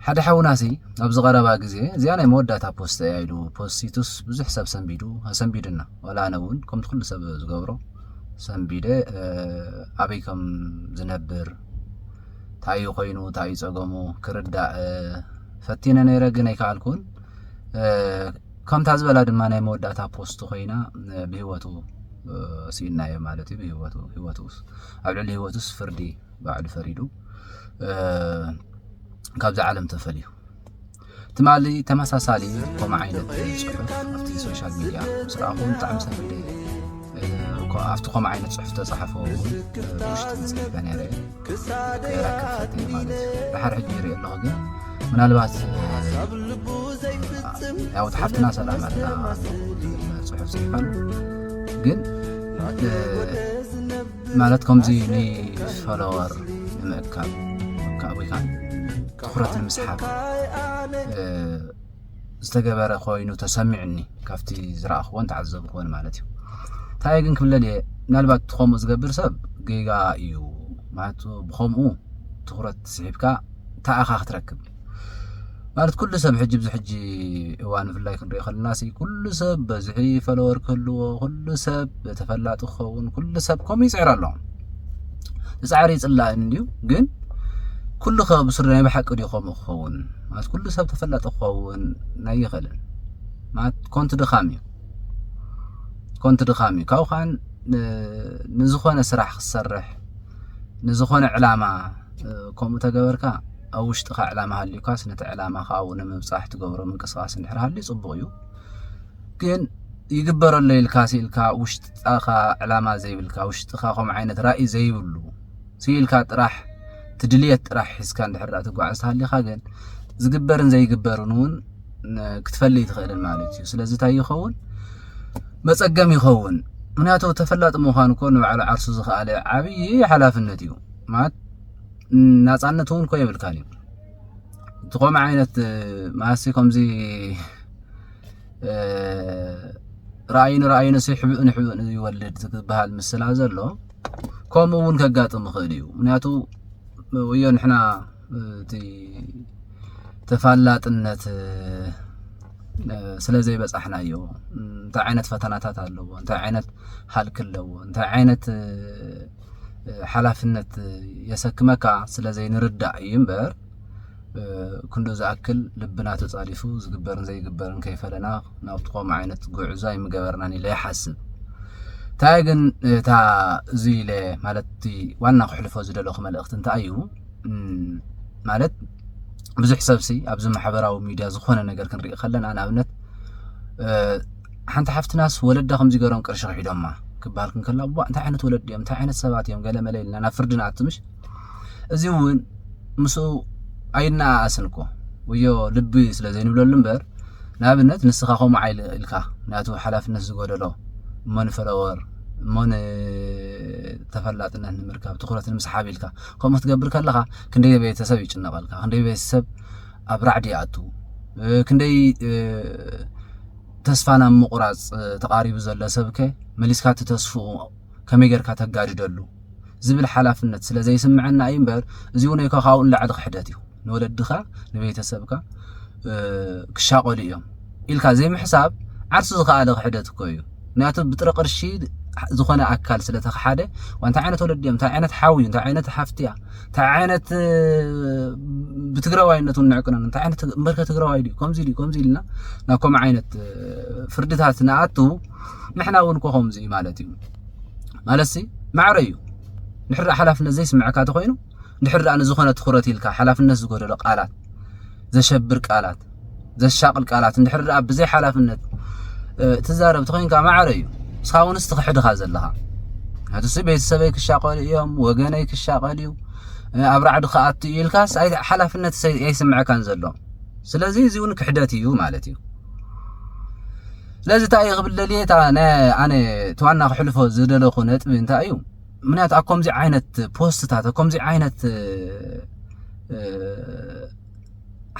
ሓደ ሓውናሲ ኣብዚ ቀረባ ግዜ እዚኣ ናይ መወዳእታ ፖስት እያ ኢሉ ፖስቲቱስ ብዙሕ ሰብ ሰንቢዱ ኣሰንቢዱና። ዋላ ኣነ እውን ከምቲ ኩሉ ሰብ ዝገብሮ ሰንቢደ፣ ኣበይ ከም ዝነብር፣ እንታይ እዩ ኮይኑ፣ እንታይ እዩ ጸገሙ ክርዳእ ፈቲነ ነይረ፣ ግን ኣይከኣልኩን። ከምታ ዝበላ ድማ ናይ መወዳእታ ፖስት ኮይና፣ ብህይወቱ ስኢናዮ ማለት እዩ። ብህይወቱ፣ ህይወቱ፣ ኣብ ልዕሊ ህይወቱስ ፍርዲ ባዕሉ ፈሪዱ ካብዚ ዓለም ተፈልዩ። ትማሊ ተመሳሳሊ ከምኡ ዓይነት ጽሑፍ ኣብቲ ሶሻል ሚድያ ምስ ረኣኹ ብጣዕሚ ሰንቢደ። ኣብቲ ከምኡ ዓይነት ጽሑፍ ተጻሕፈ እውን ውሽጢ ጽሒፈ ነይረ። ክረክብ ፈትየ ማለት እዩ። ድሓር ሕጂ ይርኢ ኣለኹ፣ ግን ምናልባት ያው ሓፍትና ሰላም ኣላ ጽሑፍ ጽሒፋ፣ ግን ማለት ከምዚ ንፈሎወር ንምእካብ ወይ ከዓ ትኹረት ንምስሓብ ዝተገበረ ኮይኑ ተሰሚዕኒ፣ ካብቲ ዝረኣኽዎን ተዓዘብክዎን ማለት እዩ። እንታይ ግን ክብለል እየ፣ ምናልባት ከምኡ ዝገብር ሰብ ጌጋ እዩ ማለት፣ ብኸምኡ ትኹረት ስሒብካ እንታይ ኢኻ ክትረክብ ማለት፣ ኩሉ ሰብ ሕጂ፣ ኣብዚ ሕጂ እዋን ብፍላይ ክንሪኦ ከለና ሲ ኩሉ ሰብ በዝሒ ፈለወር ክህልዎ፣ ኩሉ ሰብ ተፈላጢ ክኸውን፣ ኩሉ ሰብ ከምኡ ይፅዕር ኣሎ። እቲ ፃዕሪ ይፅላእ እንድዩ፣ ግን ኩሉ ከ ብስሩ ናይ ብሓቂ ድዩ ከምኡ ክኸውን ማለት፣ ኩሉ ሰብ ተፈላጢ ክኸውን ናይ ይኽእልን ማለት ኮንቲ ድኻም እዩ። ኮንቲ ድኻም እዩ። ካብኡ ከኣ ንዝኾነ ስራሕ ክትሰርሕ፣ ንዝኾነ ዕላማ ከምኡ ተገበርካ፣ ኣብ ውሽጥኻ ዕላማ ሃልዩካስ ነቲ ዕላማ ካብኡ ንምብጻሕ ትገብሮ ምንቅስቃስ እንድሕር ሃልዩ ጽቡቕ እዩ። ግን ይግበረሎ ኢልካ ስኢልካ ውሽጥኻ ዕላማ ዘይብልካ፣ ውሽጥኻ ከምኡ ዓይነት ራኢ ዘይብሉ ስኢልካ ጥራሕ ትድልየት ጥራሕ ሒዝካ እንድሕር ደኣ ትጓዓዝ ተሃሊኻ ግን ዝግበርን ዘይግበርን እውን ክትፈልይ ትኽእልን ማለት እዩ። ስለዚ እንታይ ይኸውን? መጸገም ይኸውን። ምክንያቱ ተፈላጢ ምዃን እኮ ንባዕሉ ዓርሱ ዝኸኣለ ዓብዪ ሓላፍነት እዩ። ማለት ናጻነት እውን እኮ የብልካን እዩ። እቲ ከምኡ ዓይነት ማሲ ከምዚ ራእይን ራእይን ሲ ሕብእን ሕብእን ይወልድ ዝበሃል ምስላ ዘሎ ከምኡ እውን ከጋጥም ይኽእል እዩ። ምክንያቱ ወዮ ንሕና እቲ ተፋላጥነት ስለ ዘይበጻሕናዮ እንታይ ዓይነት ፈተናታት ኣለዎ፣ እንታይ ዓይነት ሃልክ ኣለዎ፣ እንታይ ዓይነት ሓላፍነት የሰክመካ ስለ ዘይንርዳእ እዩ እምበር ክንዶ ዝኣክል ልብና ተጻሊፉ ዝግበርን ዘይግበርን ከይፈለና ናብቲ ከምኡ ዓይነት ጉዕዞ ኣይምገበርናን ኢለ ይሓስብ። እንታይ ግን እታ እዚ ኢለ ማለት እቲ ዋና ክሕልፎ ዝደለኹ መልእኽቲ እንታይ እዩ ማለት ብዙሕ ሰብሲ ኣብዚ ማሕበራዊ ሚድያ ዝኾነ ነገር ክንርኢ ከለና ንኣብነት ሓንቲ ሓፍትናስ ወለዳ ከምዚ ገሮም ቅርሺ ክሒዶማ ክበሃል ክንከላ ዋ እንታይ ዓይነት ወለድ እዮም እንታይ ዓይነት ሰባት እዮም ገለ መለ ኢልና ናብ ፍርዲ ንኣቱ ምሽ እዚ እውን ምስኡ ኣይነኣኣስን እኮ ወዮ ልቢ ስለ ዘይንብለሉ እምበር ንኣብነት ንስኻ ከምኡ ዓይል ኢልካ ናቱ ሓላፍነት ዝጎደሎ እሞ ንፈለወር እሞ ንተፈላጥነት ንምርካብ ትኩረት ንምስሓብ ኢልካ ከምኡ ክትገብር ከለኻ ክንደይ ቤተሰብ ይጭነቐልካ ክንደይ ቤተሰብ ኣብ ራዕዲ ይኣቱ ክንደይ ተስፋ ናብ ምቑራፅ ተቓሪቡ ዘሎ ሰብከ መሊስካ እቲ ተስፍኡ ከመይ ጌርካ ተጋድደሉ ዝብል ሓላፍነት ስለ ዘይስምዐና እዩ እምበር እዚ እውን እኮ ካብኡ ንላዕሊ ክሕደት እዩ ንወለድኻ ንቤተሰብካ ክሻቐሉ እዮም ኢልካ ዘይምሕሳብ ዓርሱ ዝኸኣለ ክሕደት እኮ እዩ ምክንያቱ ብጥረ ቅርሺ ዝኾነ ኣካል ስለ ተኽሓደ እንታይ ዓይነት ወለድ እዮም እንታይ ዓይነት ሓው እዩ እንታይ ዓይነት ሓፍቲ እያ እንታይ ዓይነት ብትግራዋይነቱ ንዕቅነን እንታይ ዓይነት እምበርከ ትግራዋይ ድዩ ከምዚ ድዩ ከምዚ ኢልና ናብ ከምኡ ዓይነት ፍርድታት ንኣቱ ንሕና እውን ኮ ከምዚ እዩ ማለት እዩ ማለትሲ ማዕረ እዩ ንሕር ሓላፍነት ዘይስምዐካ ተኮይኑ ንድሕር ደኣ ንዝኾነ ትኹረት ኢልካ ሓላፍነት ዝጎደሎ ቃላት ዘሸብር ቃላት ዘሻቕል ቃላት እንድሕር ደኣ ብዘይ ሓላፍነት ትዛረብ ተኾይንካ ማዕረ እዩ እስኻ እውን እስቲ ክሕድኻ ዘለኻ ምክንያቱሲ ቤተሰበይ ክሻቐሉ እዮም ወገነይ ክሻቐል እዩ ኣብ ራዕዲ ክኣቱ እዩ ኢልካስ ሓላፍነት ኣይስምዐካን ዘሎ ስለዚ እዚ እውን ክሕደት እዩ ማለት እዩ ስለዚ እንታይ ክብል ደልየ ኣነ እቲ ዋና ክሕልፎ ዝደለኹ ነጥቢ እንታይ እዩ ምክንያቱ ኣብ ከምዚ ዓይነት ፖስትታት ኣብ ከምዚ ዓይነት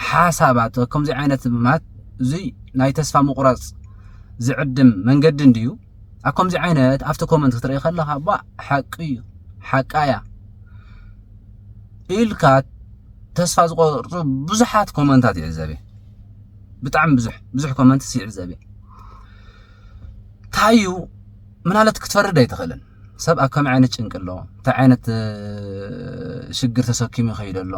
ሓሳባት ኣብ ከምዚ ዓይነት ማለት እዙይ ናይ ተስፋ ምቁራፅ ዝዕድም መንገዲ እንድዩ ኣብ ከምዚ ዓይነት ኣብቲ ኮመንት ክትርኢ ከለካ ባ ሓቂ እዩ ሓቃ እያ ኢልካ ተስፋ ዝቆርጹ ብዙሓት ኮመንታት ይዕዘብ እየ። ብጣዕሚ ብዙሕ፣ ብዙሕ ኮመንትስ ይዕዘብ እየ። እንታይ እዩ? ምናለት ክትፈርድ ኣይትኽእልን። ሰብ ኣብ ከመይ ዓይነት ጭንቂ ኣሎ፣ እንታይ ዓይነት፣ እ፣ ሽግር ተሰኪሙ ይኸይድ ኣሎ፣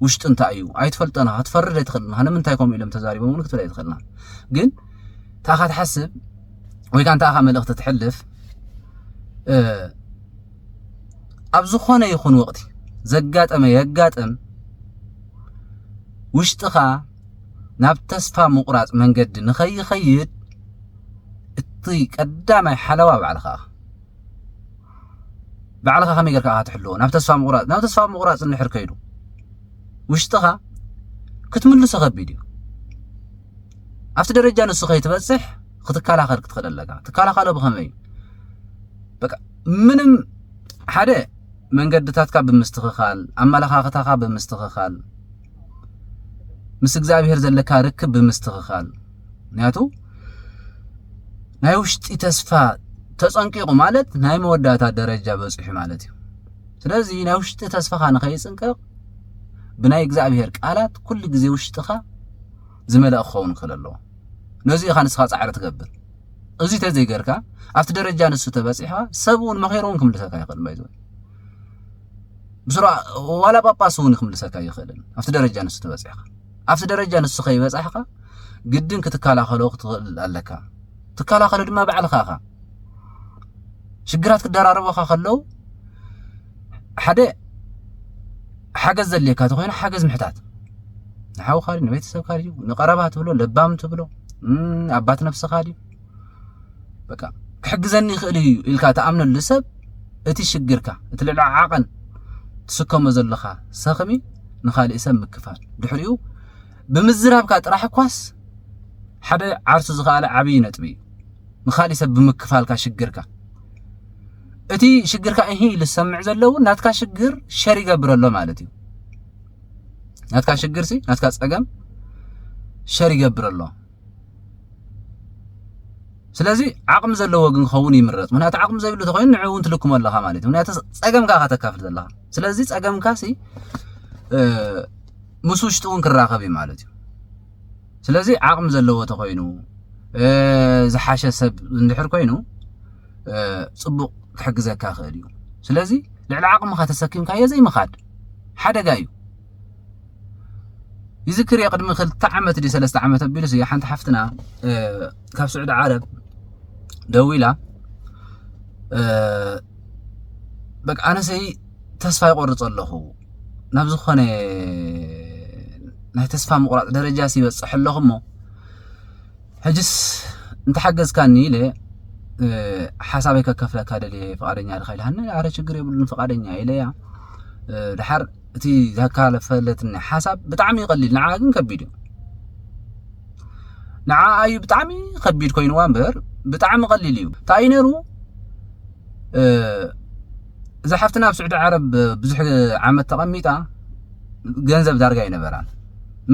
ውሽጡ እንታይ እዩ ኣይትፈልጦን ኢኻ፣ ክትፈርድ ኣይትኽእልን ኢኻ። ንምንታይ ከምኡ ኢሎም ተዛሪቦም እውን ክትብል ኣይትኽእልን ኢኻ። ግን እንታይ ኢኻ ትሓስብ ወይ ከዓ እንታይ ኢኻ መልእኽቲ ትሕልፍ፣ እ፣ ኣብ ዝኾነ ይኹን ወቕቲ ዘጋጠመ የጋጥም፣ ውሽጥኻ ናብ ተስፋ ምቑራጽ መንገዲ ንኸይኸይድ እቲ ቀዳማይ ሓለዋ ባዕልኻ ኢኻ። ባዕልኻ ከመይ ጌርካ ኢኻ ትሕልዎ? ናብ ተስፋ ምቑራጽ፣ ናብ ተስፋ ምቑራጽ እንድሕር ከይዱ ውሽጥኻ ክትምልሶ ከቢድ እዩ። ኣብቲ ደረጃ ንሱ ከይትበጽሕ ክትከላኸል ክትኽእል ኣለካ። ትከላኸሎ ብኸመይ እዩ? በቃ ምንም ሓደ መንገድታትካ ብምስትኽኻል፣ ኣመለኻኽታኻ ብምስትኽኻል፣ ምስ እግዚኣብሔር ዘለካ ርክብ ብምስትኽኻል። ምክንያቱ ናይ ውሽጢ ተስፋ ተጸንቂቑ ማለት ናይ መወዳእታ ደረጃ በጺሑ ማለት እዩ። ስለዚ ናይ ውሽጢ ተስፋኻ ንኸይጽንቀቕ ብናይ እግዚኣብሔር ቃላት ኩሉ ግዜ ውሽጥኻ ዝመልአ ክኸውን ክኽእል ኣለዎ። ነዚ ኢኻ ንስኻ ጻዕሪ ትገብር። እዚ ተዘይገርካ ኣብቲ ደረጃ ንሱ ተበጺሕካ ሰብ እውን መኺሩ እውን ክምልሰካ ይኽእል። ባይዘ ብስሩ ዋላ ጳጳስ እውን ክምልሰካ ይኽእልን ኣብቲ ደረጃ ንሱ ተበጺሕካ። ኣብቲ ደረጃ ንሱ ከይበጻሕካ ግድን ክትከላኸሎ ክትኽእል ኣለካ። ትከላኸሎ ድማ ባዕልኻ ኢኻ። ሽግራት ክደራረበኻ ከለዉ ሓደ ሓገዝ ዘድልየካ ተኾይኑ ሓገዝ ምሕታት። ንሓውካ ድዩ፣ ንቤተሰብካ ድዩ፣ ንቐረባ ትብሎ፣ ለባም ትብሎ፣ እም፣ ኣባት ነብስኻ ድዩ፣ በቃ ክሕግዘኒ ይኽእል እዩ ኢልካ ትኣምነሉ ሰብ እቲ ሽግርካ፣ እቲ ልዕሊ ዓቐን ትስከሞ ዘለኻ ሰኽሚ ንኻልእ ሰብ ምክፋል። ድሕሪኡ ብምዝራብካ ጥራሕ እኳስ ሓደ ዓርሱ ዝኸኣለ ዓብዪ ነጥቢ እዩ። ንኻልእ ሰብ ብምክፋልካ ሽግርካ። እቲ ሽግርካ እሂ ኢሉ ዝሰምዕ ዘሎ እውን ናትካ ሽግር ሸር ይገብር ኣሎ ማለት እዩ። ናትካ ሽግር ሲ፣ ናትካ ጸገም ሸር ይገብር ኣሎ። ስለዚ ዓቕሚ ዘለዎ ግን ክኸውን ይምረጽ። ምክንያቱ ዓቕሚ ዘይብሉ ተኾይኑ ንዕኡ እውን ትልክሞ ኣለኻ ማለት እዩ። ምክንያቱ ጸገምካ ኢኻ ተካፍል ዘለኻ። ስለዚ ጸገምካ ሲ፣ እ፣ ምስ ውሽጡ እውን ክራኸብ እዩ ማለት እዩ። ስለዚ ዓቕሚ ዘለዎ ተኾይኑ፣ እ፣ ዝሓሸ ሰብ እንድሕር ኮይኑ፣ እ፣ ጽቡቕ ክሕግዘካ ይኽእል እዩ። ስለዚ ልዕሊ ዓቕምኻ ተሰኪምካዮ ዘይምኻድ ሓደጋ እዩ። ይዝክር እየ ቅድሚ ክልተ ዓመት ድዩ ሰለስተ ዓመት ኣቢሉስ እያ ሓንቲ ሓፍትና፣ እ፣ ካብ ስዑዲ ዓረብ ደዊላ፣ እ፣ በቃ ኣነሰይ ተስፋ ይቆርጽ ኣለኹ፣ ናብ ዝኾነ ናይ ተስፋ ምቑራጽ ደረጃ ይበጽሕ ኣለኹ እሞ ሕጅስ እንተሓገዝካኒ ኢለ፣ እ፣ ሓሳበይ ከከፍለካ ደልየ፣ ፍቓደኛ ዲኻ ኢልሃኒ። ኣረ ችግር የብሉን ፍቓደኛ ኢለያ። እ፣ ድሓር እቲ ዘካለፈለትኒ ሓሳብ ብጣዕሚ እዩ ቀሊል፣ ንዓ ግን ከቢድ እዩ። ንዓ እዩ ብጣዕሚ ከቢድ ኮይንዋ እምበር ብጣዕሚ ቀሊል እዩ። እንታይ እዩ ነይሩ? እ፣ እዛ ሓፍትና ኣብ ስዑዲ ዓረብ ብዙሕ ዓመት ተቐሚጣ ገንዘብ ዳርጋ ኣይነበራን።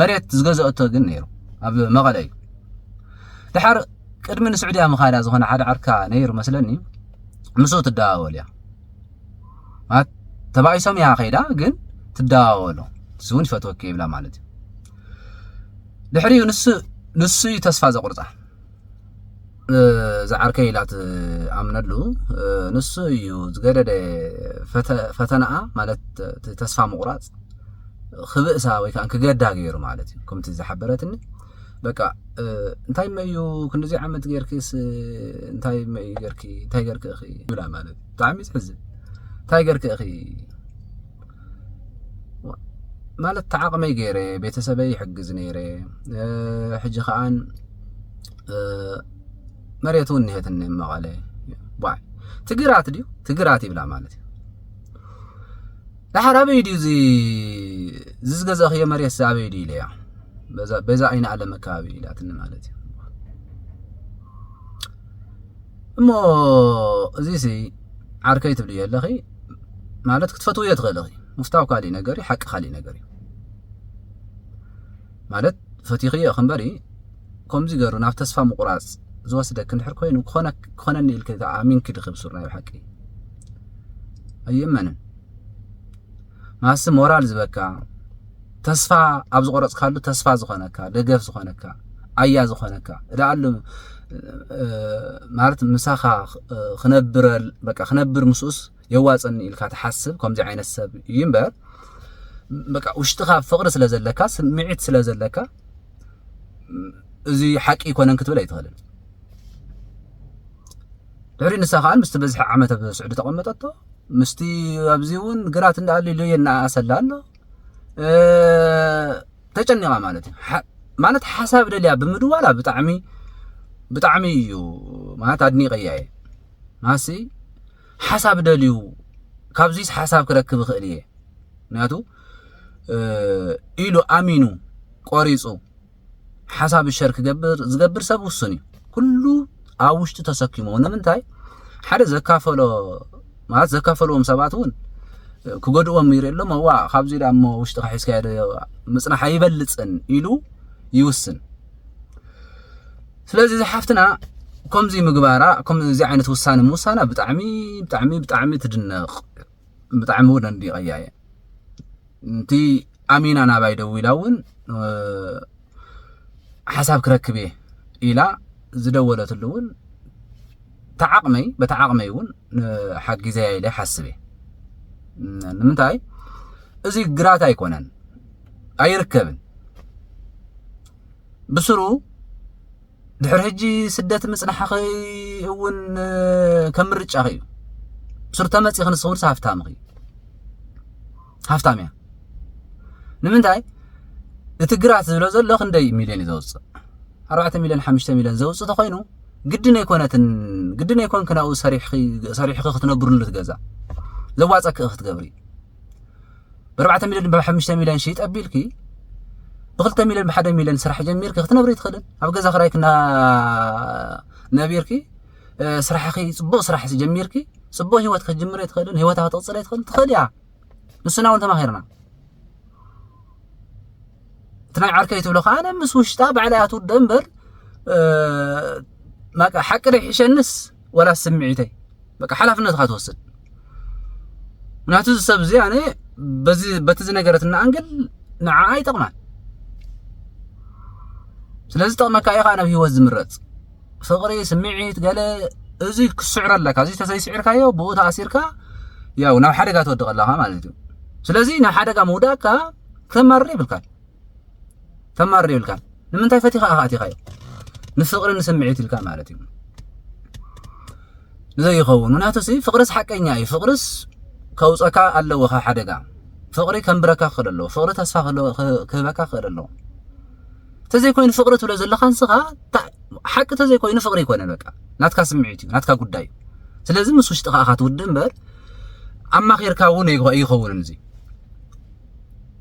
መሬት ዝገዘአቶ ግን ነይሩ ኣብ መቐለ እዩ። ድሓር ቅድሚ ንስዑድያ ምኻዳ ዝኾነ ሓደ ዓርካ ነይሩ መስለኒ፣ ምስኡ ትደዋወል እያ። ማለት ተባኢሶም እያ ከይዳ ግን ትደዋወሎ። ንሱ እውን ይፈትወኪ ይብላ ማለት እዩ። ድሕሪኡ ንሱ፣ ንሱ እዩ ተስፋ ዘቑርጻ። እ፣ ዝዓርከይ ኢላ ትኣምነሉ፣ እ፣ ንሱ እዩ ዝገደደ ፈተ-፣ ፈተናኣ ማለት እቲ ተስፋ ምቑራጽ ክብእሳ ወይ ከዓ ክገዳ ገይሩ ማለት እዩ። ከምቲ ዝሓበረትኒ በቃ፣ እ፣ እንታይ መዩ ክንድዚ ዓመት ጌርኪስ እንታይ መዩ ጌርኪ እንታይ ጌርኪ ኢኺ ይብላ ማለት እዩ። ብጣዕሚ እዩ ዝሕዝን። እንታይ ጌርኪ ኢኺ ማለት እቲ ዓቕመይ ገይረ ቤተሰበይ ይሕግዝ ነይረ። እ፣ ሕጂ ከኣን፣ እ፣ መሬት እውን እኒሀትኒ መቐለ። ቧይ ትግራት ድዩ ትግራት ይብላ ማለት እዩ። ድሓር ኣበይ ድዩ እዚ፣ እዚ ዝገዛእኽዮ መሬት እዚ ኣበይ ድዩ ኢለያ። በዛ፣ በዛ ኣይነ ኣለም ኣከባቢ ኢላትኒ ማለት እዩ። እሞ እዚሲ ዓርከይ ትብልዮ ኣለኺ ማለት ክትፈትውዮ ትኽእል ኢኺ። ምፍታው ካሊእ ነገር እዩ፣ ሓቂ ካሊእ ነገር እዩ። ማለት ፈቲኽዮ ኢኺ እምበሪ ከምዚ ገሩ ናብ ተስፋ ምቑራጽ ዝወስደኪ እንድሕር ኮይኑ ክኾነ-፣ ክኾነኒ ኢልኪ ኣሚንኪ ድኺ ብሱር ናይ ብሓቂ? ኣይእመንን። ማሲ ሞራል ዝበካ፣ ተስፋ ኣብ ዝቆረጽካሉ ተስፋ ዝኾነካ፣ ደገፍ ዝኾነካ፣ ኣያ ዝኾነካ፣ ደኣሉ፣ እ፣ ማለት ምሳኻ፣ እ፣ ክነብረል-፣ በቃ ክነብር ምስኡስ የዋጸኒ ኢልካ ትሓስብ ከምዚ ዓይነት ሰብ እዩ እምበር፣ በቃ ውሽጥኻ ፍቕሪ ስለ ዘለካ፣ ስምዒት ስለ ዘለካ፣ እዚ ሓቂ ኣይኮነን ክትብል ኣይትኽእልን። ድሕሪ ንሳ ከኣ ምስቲ በዝሒ ዓመት ኣብ ስዑዲ ተቐመጠቶ፣ ምስቲ ኣብዚ እውን ግራት እንዳኣሊሉ የነኣእሰላ ኣሎ። እ፣ ተጨኒቓ ማለት እዩ። ሓ-፣ ማለት ሓሳብ ደልያ ብምድዋላ ብጣዕሚ፣ ብጣዕሚ እዩ ማለት ኣድኒቐያ እየ። ማሲ ሓሳብ ደልዩ ካብዚስ ሓሳብ ክረክብ እኽእል እየ። ምክንያቱ፣ እ፣ ኢሉ ኣሚኑ ቆሪጹ ሓሳብ ሸር ክገብር፣ ዝገብር ሰብ ውሱን እዩ። ኩሉ ኣብ ውሽጡ ተሰኪሞ። ንምንታይ? ሓደ ዘካፈሎ፣ ማለት ዘካፈልዎም ሰባት እውን ክጎድእዎም ይርኢ ኣሎ። እዋ፣ ካብዚ ደኣ እሞ ውሽጥኻ ሒዝካዮ ዶ ምጽናሕ ኣይበልጽን ኢሉ ይውስን። ስለዚ እዚ ሓፍትና ከምዚ ምግባራ፣ ከምዚ ዓይነት ውሳነ ምውሳና ብጣዕሚ፣ ብጣዕሚ፣ ብጣዕሚ ትድነቕ። ብጣዕሚ እውን ኣድኒቐያ እየ። እንቲ ኣሚና ናባይ ደዊላ እውን፣ እ፣ ሓሳብ ክረክብ እየ ኢላ ዝደወለትሉ እውን ተዓቕመይ፣ በቲ ዓቕመይ እውን፣ እ፣ ሓጊዘያ ኢለ ይሓስብ እየ። ን-፣ ንምንታይ? እዚ ግራት ኣይኮነን፣ ኣይርከብን። ብስሩ ድሕሪ ሕጂ ስደት ምጽናሕኺ እውን ከም ምርጫኺ እዩ። ብስሩ ተመጺኺ ንስኺ እውን ሃፍታም ኢኺ። ሃፍታም እያ። ንምንታይ? እቲ ግራት ዝብሎ ዘሎ ክንደይ ሚልዮን እዩ ዘውጽእ? ኣርባዕተ ሚልዮን፣ ሓሙሽተ ሚልዮን ዘውጽእ ተኾይኑ ግድን ኣይኮነትን፣ ግድን ኣይኮንክን ኣብኡ ሰሪሕኺ፣ ሰሪሕኺ ክትነብርሉ እቲ ገዛ። ዘዋጸኪ ክትገብሪ። ብ4 ሚልዮን ብ5 ሚልዮን ሽይጠ ኣቢልኪ ብ2 ሚልዮን ብ1 ሚልዮን ስራሕ ጀሚርኪ ክትነብሪ ትኽእልን። ኣብ ገዛ ክራይኪ እና ነቢርኪ፣ እ፣ ስራሕኺ ጽቡቕ ስራሕ ጀሚርኪ ጽቡቕ ህይወት ክትጅምሪ ትኽእልን፣ ህይወታ ክትቕጽል ትኽእል፣ ትኽእል እያ። ንስና እውን ተማሂርና። እቲ ናይ ዓርከይ ትብሎ ከኣ ኣነ ምስ ውሽጣ ባዕላ እያ ትውደ እምበር፣ እ፣ ማቃ ሓቂ ዶ ይሕሸንስ ወላ ስምዒተይ? በቃ ሓላፍነትካ ትወስድ። ምክንያቱ እዚ ሰብ እዚ ኣነ በዚ፣ በቲ ዝነገረትና ኣንግል ንዓኣ ኣይጠቕማን። ስለዚ ጠቕመካ እዩ ከኣ ናብ ህይወት ዝምረጽ። ፍቕሪ፣ ስምዒት፣ ገለ እዚ ክስዕሮ ኣለካ። እዚ ተዘይስዒርካዮ ብኡ ተኣሲርካ ያው ናብ ሓደጋ ትወድቕ ኣለኻ ማለት እዩ። ስለዚ ናብ ሓደጋ ምውዳቕካ ተማርር ይብልካ። ተማርር ይብልካ። ንምንታይ ፈቲኻ ኢኻ ኣቲኻዮ? ንፍቕሪ ንስምዒት ኢልካ ማለት እዩ። ንዘይኸውን። ምክንያቱ ሲ ፍቕርስ ሓቀኛ እዩ። ፍቕርስ ከውፀካ ኣለዎ ካብ ሓደጋ። ፍቕሪ ከንብረካ ክኽእል ኣለዎ። ፍቕሪ ተስፋ ክህልዎ-፣ ክህ-፣ ክህበካ ክኽእል ኣለዎ። ተዘይኮይኑ ፍቕሪ ትብሎ ዘለኻ ንስኻ፣ ታ-፣ ሓቂ ተዘይኮይኑ ፍቕሪ ይኮነን በቃ። ናትካ ስምዒት እዩ፣ ናትካ ጉዳይ እዩ። ስለዚ ምስ ውሽጥኻ ኢኻ ትውድእ እምበር፣ ኣማኺርካ እውን ኣይኮ-፣ ኣይኸውንን እዚ።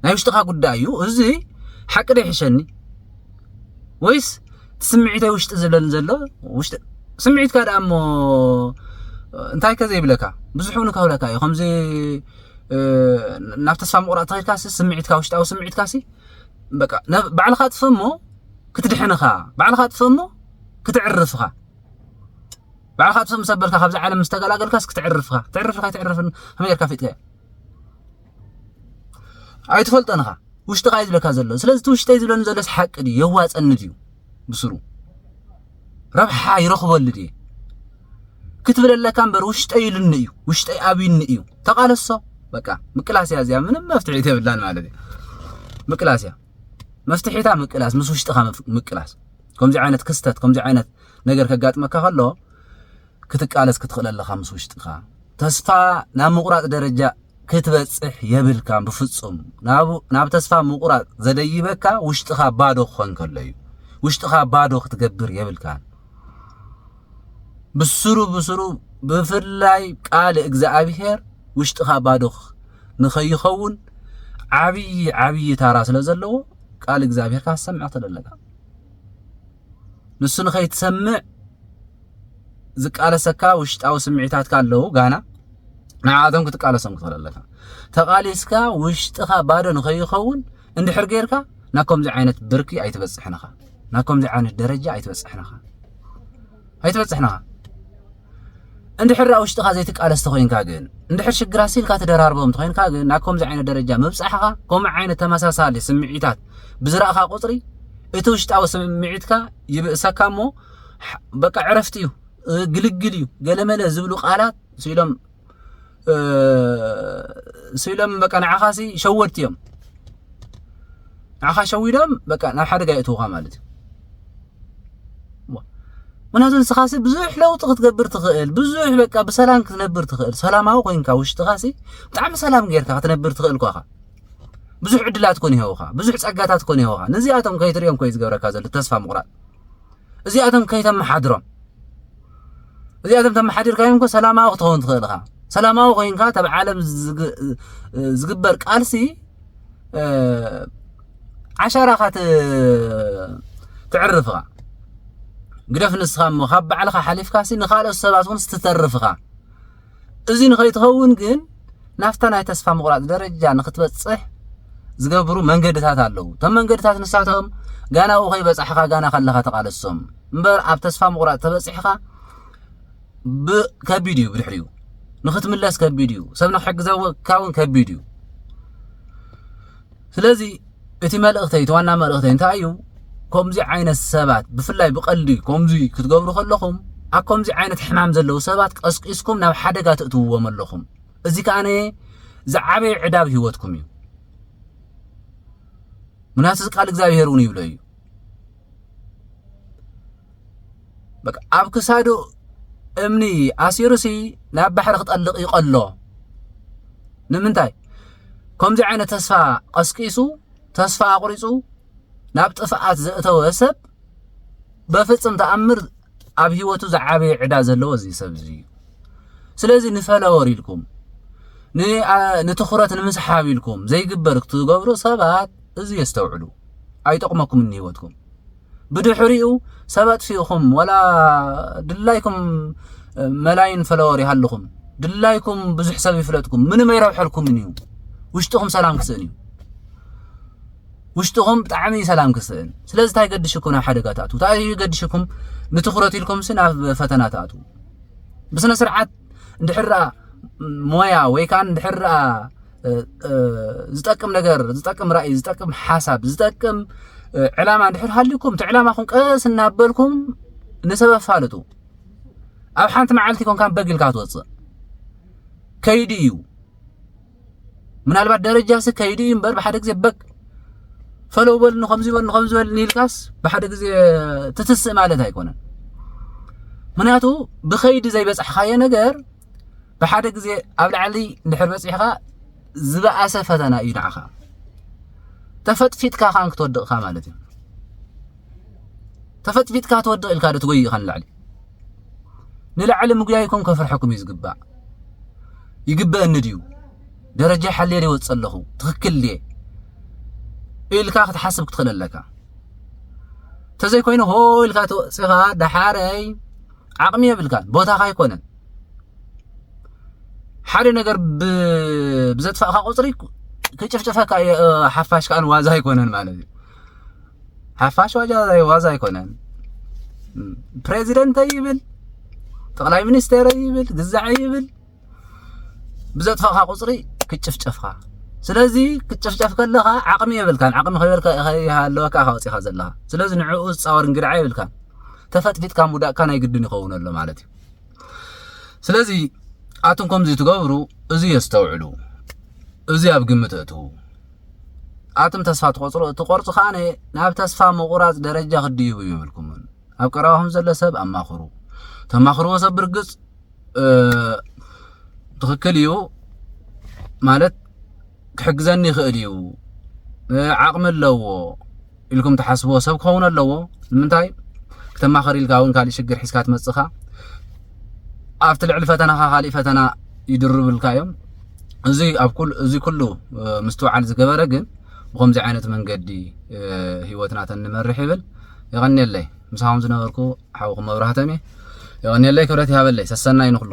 ናይ ውሽጥኻ ጉዳይ እዩ። እዚ ሓቂ ዶ ይሕሸኒ? ወይስ እቲ ስምዒተይ ውሽጢ ዝብለኒ ዘሎ? ውሽጢ፣ ስምዒትካ ደኣ እሞ እንታይ ከ ዘይብለካ? ብዙሕ እውን ከብለካ እዩ። ከምዚ፣ እ፣ ናብ ተስፋ ምቑራጽ ተኸድካሲ፣ ስምዒትካ፣ ውሽጣዊ ስምዒትካሲ፣ በቃ፣ ናብ ባዕልኻ ጥፍእ እሞ ክትድሕንኻ፣ ባዕልኻ ጥፍእ እሞ ክትዕርፍኻ። ባዕልኻ ጥፍእ ምስ ኣበልካ፣ ካብዛ ዓለም ምስ ተገላገልካስ ክትዕርፍኻ። ትዕርፍኻ ኣይትዕርፍን ከመይ ጌርካ ፊጥካዮ? ኣይትፈልጦን ኢኻ። ውሽጥኻ እዩ ዝብለካ ዘሎ። ስለዚ እቲ ውሽጠይ ዝብለኒ ዘሎስ ሓቂ ድዩ? የዋጸኒ ድዩ? ብስሩ ረብሓ ይረኽበሉ ድየ? ክትብል ኣለካ እምበር ውሽጠይ ኢሉኒ እዩ። ውሽጠይ ኣብዩኒ እዩ። ተቓለሶ። በቃ፣ ምቅላስ እያ እዚኣ። ምንም መፍትሒ የብላን ማለት እዩ። ምቅላስ እያ። መፍትሒታ ምቅላስ፣ ምስ ውሽጥኻ ምፍ-፣ ምቅላስ። ከምዚ ዓይነት ክስተት፣ ከምዚ ዓይነት ነገር ከጋጥመካ ከሎ፣ ክትቃለስ ክትኽእል ኣለኻ ምስ ውሽጥኻ። ተስፋ ናብ ምቑራጽ ደረጃ ክትበጽሕ የብልካን ብፍጹም። ናብ፣ ናብ ተስፋ ምቑራጽ ዘደይበካ ውሽጥኻ ባዶ ክኾን ከሎ እዩ። ውሽጥኻ ባዶ ክትገብር የብልካን። ብስሩ፣ ብስሩ፣ ብፍላይ ቃል እግዚኣብሄር ውሽጥኻ ባዶ ኽ-፣ ንኸይኸውን ዓብዪ፣ ዓብዪ ታራ ስለ ዘለዎ፣ ቃል እግዚኣብሄር ክትሰምዕ ክትኽእል ኣለካ። ንሱ ንኸይትሰምዕ ዝቃለሰካ ውሽጣዊ ስምዒታትካ ኣለዉ፣ ጋና ንዓኣቶም ክትቃለሶም ክትኽእል ኣለካ። ተቓሊስካ ውሽጥኻ ባዶ ንኸይኸውን እንድሕር ጌርካ፣ ናብ ከምዚ ዓይነት ብርኪ ኣይትበጽሕን ኢኻ። ናብ ከምዚ ዓይነት ደረጃ ኣይትበጽሕን ኢኻ። ኣይትበጽሕን ኢኻ። እንድሕር ኣብ ውሽጥኻ ዘይትቃለስ ተኾይንካ ግን፣ እንድሕር ሽግራት ሲልካ ትደራርቦም ተኾይንካ ግን፣ ናብ ከምዚ ዓይነት ደረጃ ምብጻሕኻ፣ ከምኡ ዓይነት ተመሳሳሊ ስምዒታት ብዝረኣኻ ቁጽሪ፣ እቲ ውሽጣዊ ስምዒትካ ይብእሰካ እሞ፣ በቃ ዕረፍቲ እዩ፣ ግልግል እዩ፣ ገለመለ ዝብሉ ቃላት ስኢሎም፣ ስኢሎም በቃ ንዓኻሲ ሸወድቲ እዮም። ንዓኻ ሸዊዶም በቃ ናብ ሓደጋ የእትውኻ ማለት እዩ። ምክንያቱ ንስኻሲ ብዙሕ ለውጢ ክትገብር ትኽእል፣ ብዙሕ በቃ ብሰላም ክትነብር ትኽእል። ሰላማዊ ኮይንካ ውሽጥኻሲ ብጣዕሚ ሰላም ጌርካ ክትነብር ትኽእል ኳኻ። ብዙሕ ዕድላት ኮን ይህውኻ፣ ብዙሕ ጸጋታት ኮን ይህውኻ። ነዚኣቶም ከይትሪኦም ኮይ ዝገብረካ ዘሎ ተስፋ ምቑራጥ። እዚኣቶም ከይተመሓድሮም፣ እዚኣቶም ተመሓዲርካዮም እኮ ሰላማዊ ክትኸውን ትኽእል ኢኻ። ሰላማዊ ኮይንካ ተብ ዓለም ዝግ-፣ ዝግበር ቃልሲ፣ እ፣ ዓሻራኻ ት-፣ ትዕርፍ ኢኻ። ግደፍ ንስኻ እሞ ካብ ባዕልኻ ሓሊፍካሲ ንኻልኦት ሰባት እውን ትተርፍ ኢኻ። እዚ ንኸይትኸውን ግን ናብታ ናይ ተስፋ ምቑራጽ ደረጃ ንኽትበጽሕ ዝገብሩ መንገድታት ኣለዉ። እቶም መንገድታት ንሳቶም ጋናኡ ከይበጻሕኻ ጋና ከለኻ ተቓለሶም። እምበር ኣብ ተስፋ ምቑራጽ ተበጺሕኻ ብ-፣ ከቢድ እዩ ብድሕሪኡ። ንኽትምለስ ከቢድ እዩ። ሰብ ንኽሕግዘካ እውን ከቢድ እዩ። ስለዚ እቲ መልእኽተይ፣ እቲ ዋና መልእኽተይ እንታይ እዩ? ከምዚ ዓይነት ሰባት፣ ብፍላይ ብቐልዲ ከምዚ ክትገብሩ ከለኹም፣ ኣብ ከምዚ ዓይነት ሕማም ዘለዉ ሰባት ቀስቂስኩም ናብ ሓደጋ ትእትውዎም ኣለኹም። እዚ ከኣ ዝዓበየ ዕዳ ኣብ ህይወትኩም እዩ። ምክንያቱ እዚ ቃል እግዚኣብሔር እውን ይብሎ እዩ። በቃ ኣብ ክሳዱ እምኒ ኣሲሩሲ ናብ ባሕሪ ክጠልቕ ይቐሎ። ንምንታይ? ከምዚ ዓይነት ተስፋ ቀስቂሱ፣ ተስፋ ኣቑሪጹ ናብ ጥፍኣት ዘእተወ ሰብ በፍጹም ተኣምር ኣብ ህይወቱ ዝዓበየ ዕዳ ዘለዎ እዚ ሰብ እዚ እዩ። ስለዚ ንፈለወር ኢልኩም፣ ን-፣ ኣ-፣ ንትኹረት ንምስሓብ ኢልኩም ዘይግበር ክትገብሩ ሰባት እዚ የስተውዕሉ። ኣይጠቕመኩምን ንህይወትኩም። ብድሕሪኡ ሰብ ኣጥፊእኹም፣ ወላ ድላይኩም መላይን ፈለወር ይሃልኹም፣ ድላይኩም ብዙሕ ሰብ ይፍለጥኩም፣ ምንም ኣይረብሐልኩምን እዩ። ውሽጥኹም ሰላም ክስእን እዩ። ውሽጥኹም ብጣዕሚ ሰላም ክስእን። ስለዚ እንታይ ገድሽኩም ናብ ሓደጋ ትኣትዉ? እንታይ ገድሽኩም ንትኹረት ኢልኩምሲ ናብ ፈተና ትኣትዉ? ብስነ ስርዓት እንድሕር ደኣ ሞያ ወይ ከኣ እንድሕር ደኣ፣ እ፣ እ፣ ዝጠቅም ነገር፣ ዝጠቅም ራእይ፣ ዝጠቅም ሓሳብ፣ ዝጠቅም፣ እ፣ ዕላማ እንድሕር ሃልዩኩም፣ እቲ ዕላማኹም ቀስ እናበልኩም ንሰብ ኣፋልጡ። ኣብ ሓንቲ መዓልቲ ኮንካ በግ ኢልካ ትወጽእ። ከይዲ እዩ። ምናልባት ደረጃ ሲ ከይዲ እዩ እምበር፣ ብሓደ ግዜ በግ ፈለው በልኒ፣ ከምዚ በልኒ፣ ከምዚ በልኒ ኢልካስ ብሓደ ግዜ ትትስእ ማለት ኣይኮነን። ምክንያቱ ብኸይዲ ዘይበጻሕካዮ ነገር ብሓደ ግዜ ኣብ ላዕሊ እንድሕር በጺሕካ ዝበኣሰ ፈተና እዩ ንዓኻ። ተፈጥፊጥካ ኻን ክትወድቕ ኢኻ ማለት እዩ። ተፈጥፊጥካ ትወድቕ ኢልካ ዶ ትጎይ ኢኻ ንላዕሊ? ንላዕሊ ምጉያይኩም ከፍርሐኩም እዩ ዝግባእ። ይግበአኒ ድዩ? ደረጃ ሓልየ ዶ ይወጽእ ኣለኹ? ትኽክል ድየ? ኢልካ ክትሓስብ ክትኽእል ኣለካ። እንተዘይኮይኑ ሆ ኢልካ ተወጺኻ ደሓረይ ዓቕሚ የብልካን፣ ቦታኻ ኣይኮነን። ሓደ ነገር ብ-፣ ብዘጥፋእካ ቁጽሪ ክጭፍጭፈካ እየ፣ እ፣ ሓፋሽ ከኣ ዋዛ ኣይኮነን ማለት እዩ። ሓፋሽ ዋዛ፣ ዋዛ ኣይኮነን። ፕሬዚደንት ይብል፣ ጠቕላይ ሚኒስቴር ይብል፣ ግዛዕ ይብል፣ ብዘጥፋእካ ቁጽሪ ክጭፍጨፍካ። ስለዚ ክትጭፍጨፍ ከለኻ ዓቕሚ የብልካን። ዓቕሚ ከይበልካ፣ ከይሃለወካ ኢኻ ወጺኻ ዘለኻ። ስለዚ ንዕኡ ዝጻወር እንግድዓ የብልካን። ተፈጥፊጥካ ምውዳቕካ ናይ ግድን ይኸውን ኣሎ ማለት እዩ። ስለዚ ኣቱም ከምዚ ትገብሩ፣ እዚ የስተውዕሉ፣ እዚ ኣብ ግምት እእትዉ። ኣቱም ተስፋ ትቆጽሩ፣ ትቆርጹ ከኣነ ናብ ተስፋ ምቑራጽ ደረጃ ክትድይቡ ይብልኩምን። ኣብ ቀረባኹም ዘሎ ሰብ ኣማኽሩ። ተማኽርዎ ሰብ ብርግጽ፣ እ፣ ትኽክል እዩ ማለት ክሕግዘኒ ይኽእል እዩ፣ እ፣ ዓቕሚ ኣለዎ ኢልኩም ትሓስብዎ ሰብ ክኸውን ኣለዎ። ንምንታይ? ክተማኸር ኢልካ እውን ካልእ ሽግር ሒዝካ ትመጽኻ። ኣብቲ ልዕሊ ፈተናኻ ካልእ ፈተና ይድርብልካ እዮም። እዚ ኣብ ኩል-፣ እዚ ኩሉ፣ እ፣ ምስትውዓል ዝገበረ ግን ብኸምዚ ዓይነት መንገዲ፣ እ፣ ህይወትና ተንመርሕ ይብል። የቐንየለይ። ምሳኹም ዝነበርኩ ሓውኹም መብራህቶም እየ። የቐንየለይ፣ ክብረት ይሃበለይ። ሰሰናይ ንኹሉ።